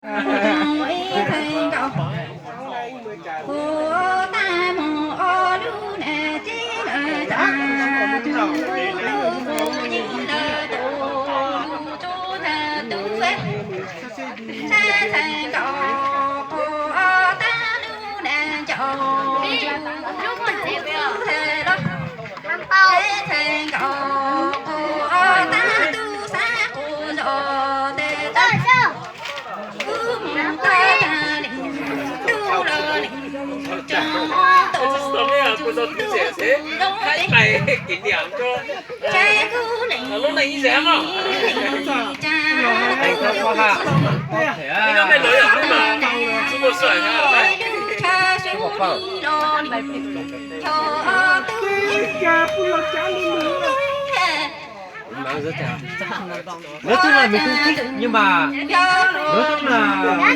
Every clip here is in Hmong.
Nói chung là mình không thích nhưng mà nói chung là rất là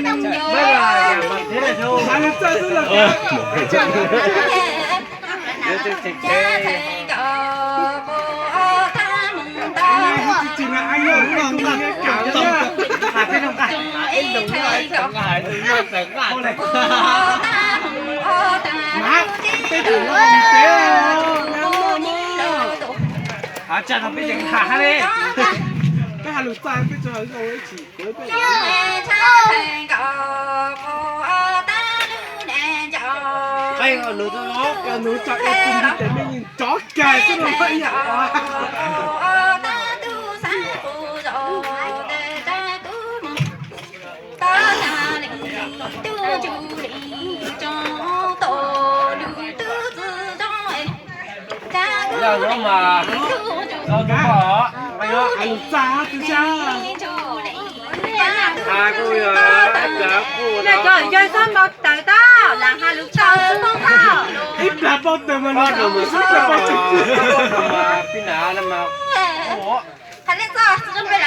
thế này thôi. Nói chung là thế. Hab tsa no peb tseem tham hab li. Peb has lus txaj peb tso hauv ib tsi. Qee nus tso, nus tso ib tsi tes me nyuam tsov kag xwb no. Yog no mas, no mas, no mas, hais lus txaj twb sab. Cov yawg txhob npau taws tau, lam has lus txaj xwb tau. Ib plag npau taws mas no, ib plag npau taws. Pib na, hais lus txaj xwb peb